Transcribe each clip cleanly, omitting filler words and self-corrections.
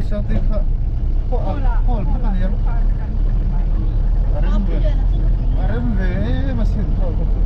Sangtei kha hall kha ka nia a rem ve a rem ve em asin hall kha chu.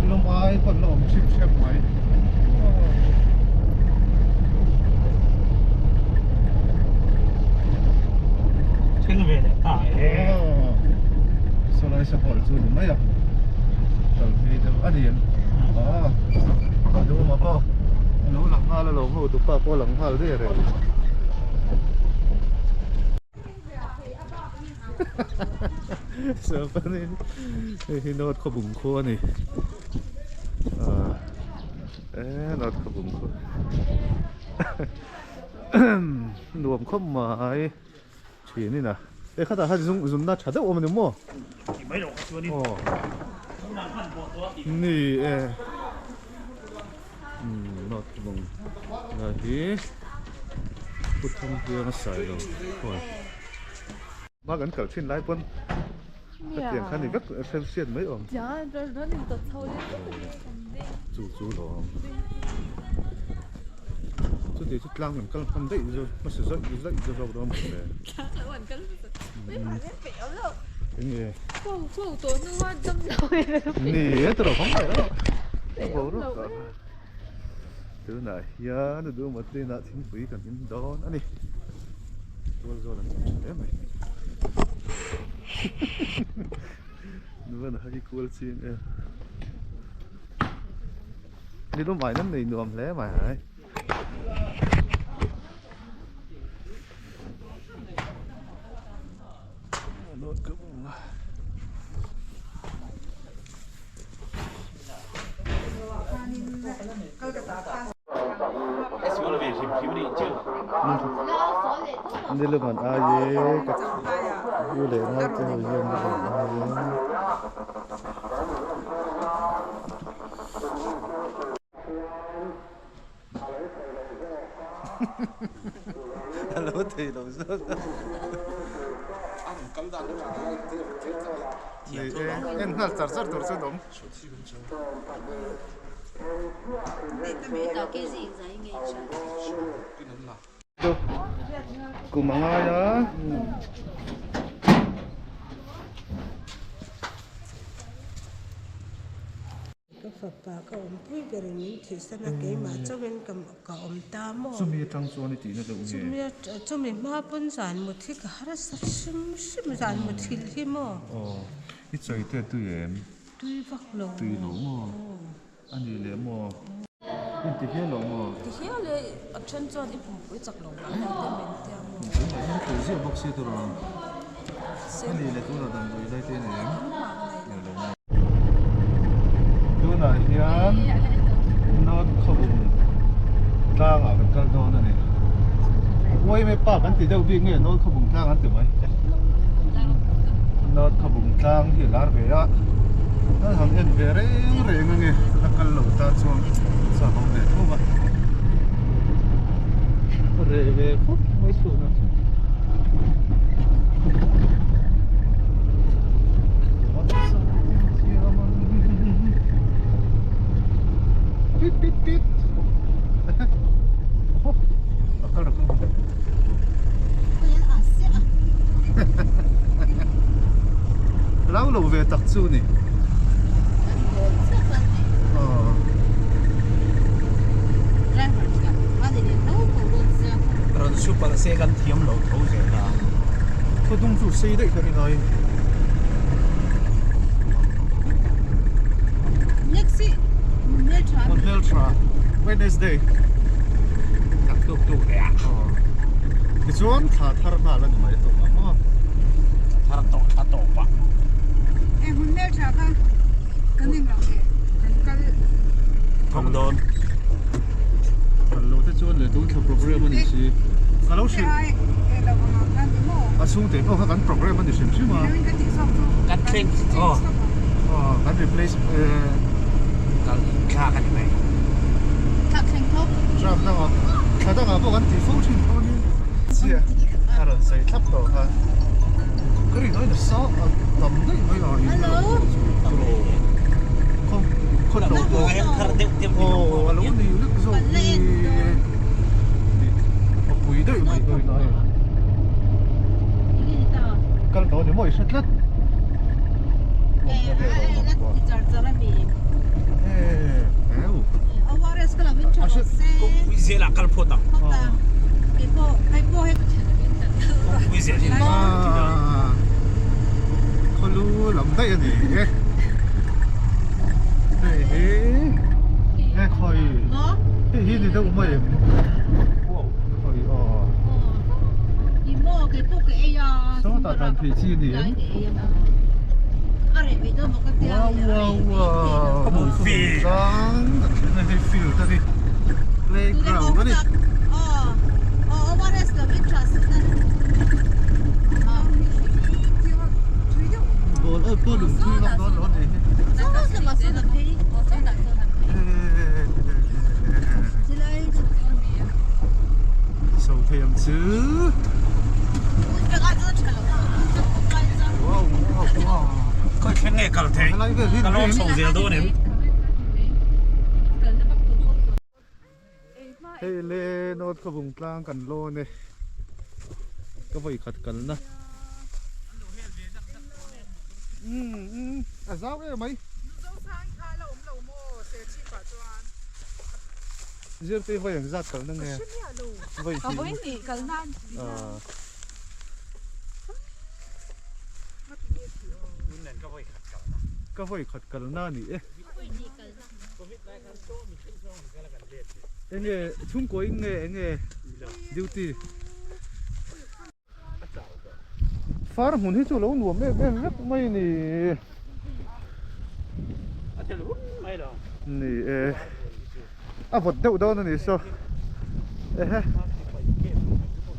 Lawm ai pawn la awm hrip hrep mai. Thleng ve leh ta e. Sawlai sahawlh chu ni mai a. Kal phei deuh a ni em? Aw a dum a pawh a lo lang nghal alawm ho tupa pawh a lang nghal der e. Chuanin hei hi North Khawbung khua a ni ah e North Khawbung khua nuam khawp mai thin in a e khatah khan zung zunna tha deuh awm a ni maw aw ni e umm North Khawbung lai hi Pu Thangpianga Sailo khawi. Hma kan kal thin lai pawn hetiang kha ni vek hre hriat mai awm. Chu chu lo awm. Chuti chu tlang kan kal hman daih zawk hmasa zawih zawih zawk zawk dawn maw le. Enge. Ni e tawrh awm mai lo. Boruak ah. Tunah hian a duhmawt hnenah thingpui kan in dawn a ni. Tual zawn an chak tha hle mai. Nuvan a hi kual ching em. Ni lum ai nan nei nuam hle mai hai. Niluman aye ka u leh nau te ho hian niluman aye. A lo thei lo zawk a. Ni e, en nghal char char tur chuan awm. Kum a ngai a. Ka fapa ka awmpui berin min thihsan a, keimah chauhin ka awm ta maw? Chumi atang chuan i tihna deuh nge? Chumi hma pawn zan mut hi ka harsa hrim hrim, zan mut thil hi maw? Aw, i chawi te tui em? Tui vak lo. Tui lo maw? A nih leh maw? I ti hial lo maw? Ti hial e, a then chuan i pumpui chak lo mai ang te min tia maw? Tunah hian tui ziah bawk sia tawrh ang. A nih leh tunah damdawi lai te a nei em? Nei lo maw? Tunah hian North Khawbung tlangah kan kal dawn a ni. Uaime Park an ti deuh bik nge North Khawbung tlang an ti mai. North Khawbung tlang hi a lar ve a, an han en ve reng reng ange la kal lo ta chuan chak awm ve tho va. Reh ve khawp mai chhun a. Pit pit pit. Lau lo ve tak chu ni. Rawn super se kan thiam lo tho zel a. Khaw dung chu sei daih ka ring ai. Next hi Hmeltha. Hmeltha Wednesday. Tak tuk tuk leh a. Tichuan thla thar nghal a ni mai tawh ang maw. Thar tawh thla tawh pah. E hun hmeltha kha kan englo leh kan kal. Thawk dawn. Kal lo te chuan leh tun thla program a ni si. Ka lo hrilh. A chhungte pawh kha kan program a ni hrim hrim a. Kan thleng aw. Aw kan replace kal thla ka ni mai. Thla thleng tho. Tram dangah thla dangah pawh kan tih fo thin tho ni. Chiah a rawn sawi thlap tawh kha. Ka rin aina sa a tam daih mai a in Hello. Khaw Khaw tlo pawh aw a lo ni lek zawk hi a pui daih mai dawn a hei kal tawh ni maw i hre tlat Khaw lu lam daih a ni e hei hi he khawi hei hi ni deuh mai em khawi aw sawtah tan thei chi a ni em wow wow wow tlang kan thlen a hei field a ni playground a ni. Ball aw pawh lung thui vak dawn lo a nih hi. Chho thei ang chu. Wow wow wow. Khawi thleng nge kal thei? Ka lawm chho zel dawn em? Hei le North Khawbung tlang kan lawn e ka vawi khat kalna umm a zau em mai zirtir vawi ang zat kalna nge vawi hnih ah. Ka vawi khat kalna a ni e. Enge chhungkaw in nge enge duty. Far hmun hi chu lo nuam em em vek mai a ni. Ni e a vawt deuh dawn a ni saw ehe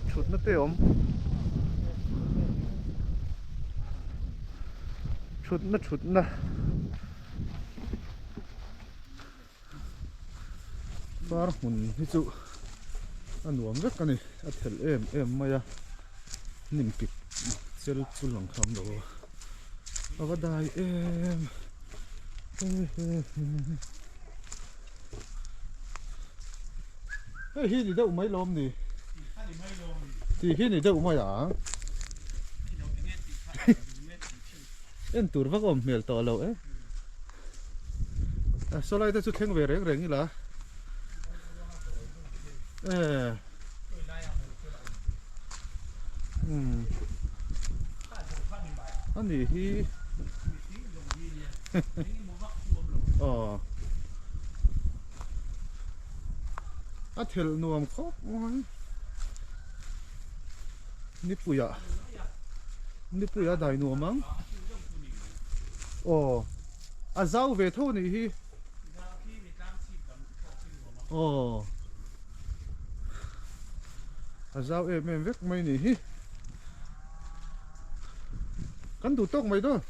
thutna te a awm thutna thutna. Par hmun hi chu a nuam vek a ni a thelh em em mai a hnim pik chel chu lang kham lo a a va dai em hei hi ni deuh mai lawm ni tih hi ni deuh mai ang En tur vak awm hmel tawh lo e. A sawlai te chu thleng ve reng reng ila. E. Um. Ani hi. Aw. A thelh nuam khawp mai. Nipuiah nipuiah a dai nuam ang aw a zau ve tho anih hi aw a zau em em vek mai anih hi kan duh tawk mai dawn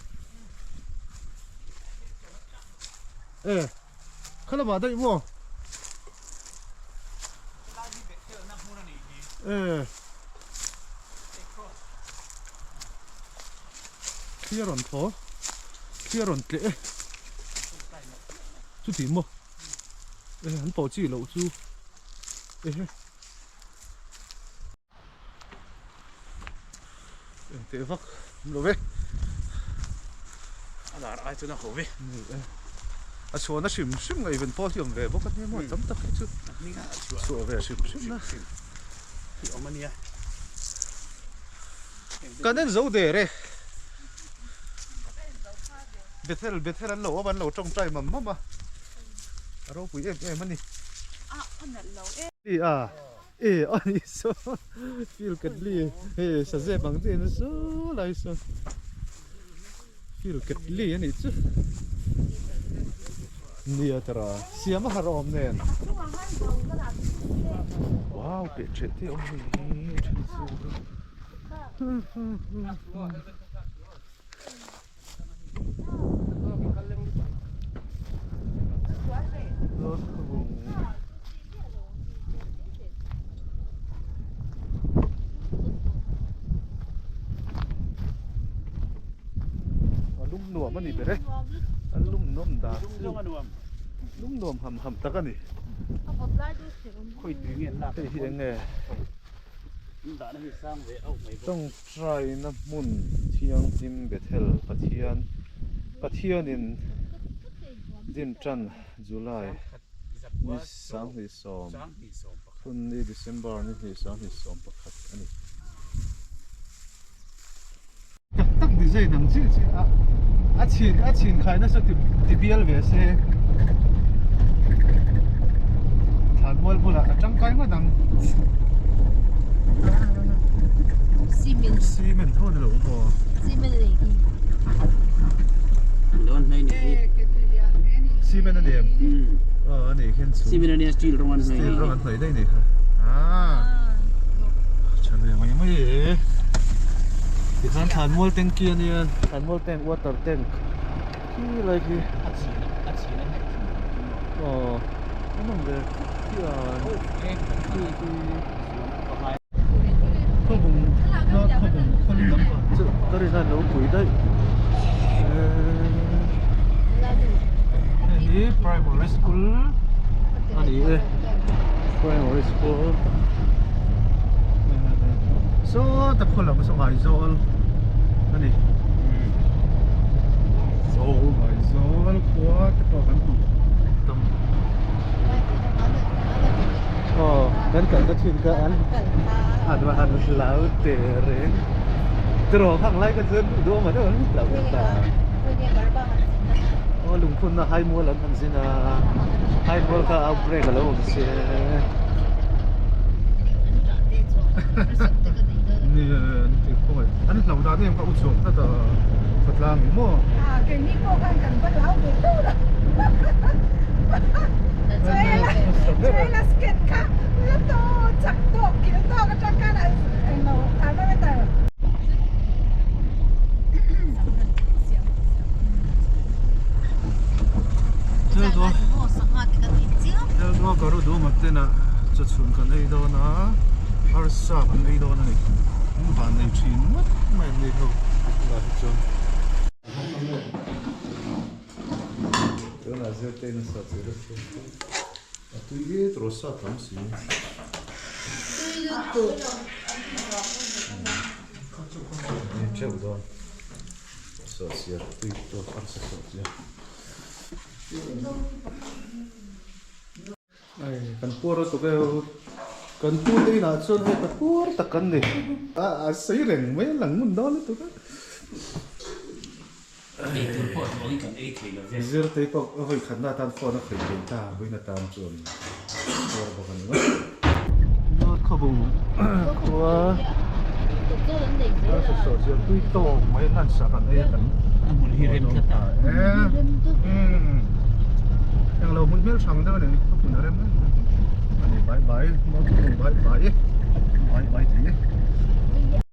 e kha lamah daih maw. Thli a rawn thaw, thli a rawn tleh e. Chuti maw? E an pawh chi loh chu ehe. Engteh vak awm lo ve. A lar ai chuan a ho ve. Ni e. A chhuahna hrim hrim ngaihven pawh hi awm ve bawk a nia maw tam tak hi chu. Chhuah ve hrim hrim na. Hi awm a nia. Kan en zo der e. Bethel Bethel an lo awm an lo tawngtai mam mam a. A ropui em em a ni. A a nalh lo e. A. E a ni saw feel ket li hei sazep ang chiin saw lai saw feel ket li a nih chu nia tara siam a har awm nen wow peh ṭheh te awm hei hi ṭhen chu A lum nuam a ni ber e, a lum nuam dan chu. Lung nuam ham ham tak a ni. Hei hi eng nge? Tawngtaina hmun thianghlim Bethel Pathian Pathianin din tan July ni sanghnih sawm hun ni December ni hnih sanghnih sawm pakhat a ni. Tak tak design ang chiah chiah a a chhin a chhin khai nasa ti ti bial ve se thlan mual bulah a tangkai ngawt ang Cement cement ho ni lo maw cement a nei khi cement a ni em aw a nih khian chu Cement a nia steel rawng an hnawih steel rawng an hnawih daih a nih kha ah tha ve mai mai e tikhan thlanmual tanky a nia thlanmual tank water tank khi lai khi a chhin a chhin a nghet aw a nawm ve khi a khi khi khawbung khawbung khawlum lam pang chu ka rin a lo pui daih hei hi primary school a ni e primary school sawta khaw lam saw Aizawl a ni Aizawl khua te pawh kan hmu tam. Aw kan kalna thin kha an an va han hlau teh reng tiraw khang lai kha chuan duh awm deuh an hlau ta ta aw lungphunna haimual an han zin a haimual kha outbreak a lo awm sia nia an ti khawngaih an hlau dan em kha u chhuak tlat a khawtlang in maw. Chawchhun kan ei dawn a, arsa kan ei dawn a ni. An van nei thin ngawt mai an ni ho lah hi chuan. Tunah zirte in a sa che reuh chuan a tui e tawh sa tam si. Tui lutuk. Ni teuh dawn. Sawhchiar tui tawk arsa sawhchiar. Ai kan puar a tuk e kan pu te inah chuan hei ka puar tak kan ni a sei reng mai a lang ngun dawn lutuk a. Eitur pawh duh angin kan ei thei lo ve. Zirtei pawh a vawi khatna atan phone a khawih ve ta vawiin atan chuan puar bawk a ni mai. North Khawbung khua a sawh chian tui tawng mai hlan sak an ei a kan A hmun hi rem tlat a. Englo hmun hmel hrang deuh a ni a hmun a rem em a ni bai bai North Khawbung bai bai bai bai thei e.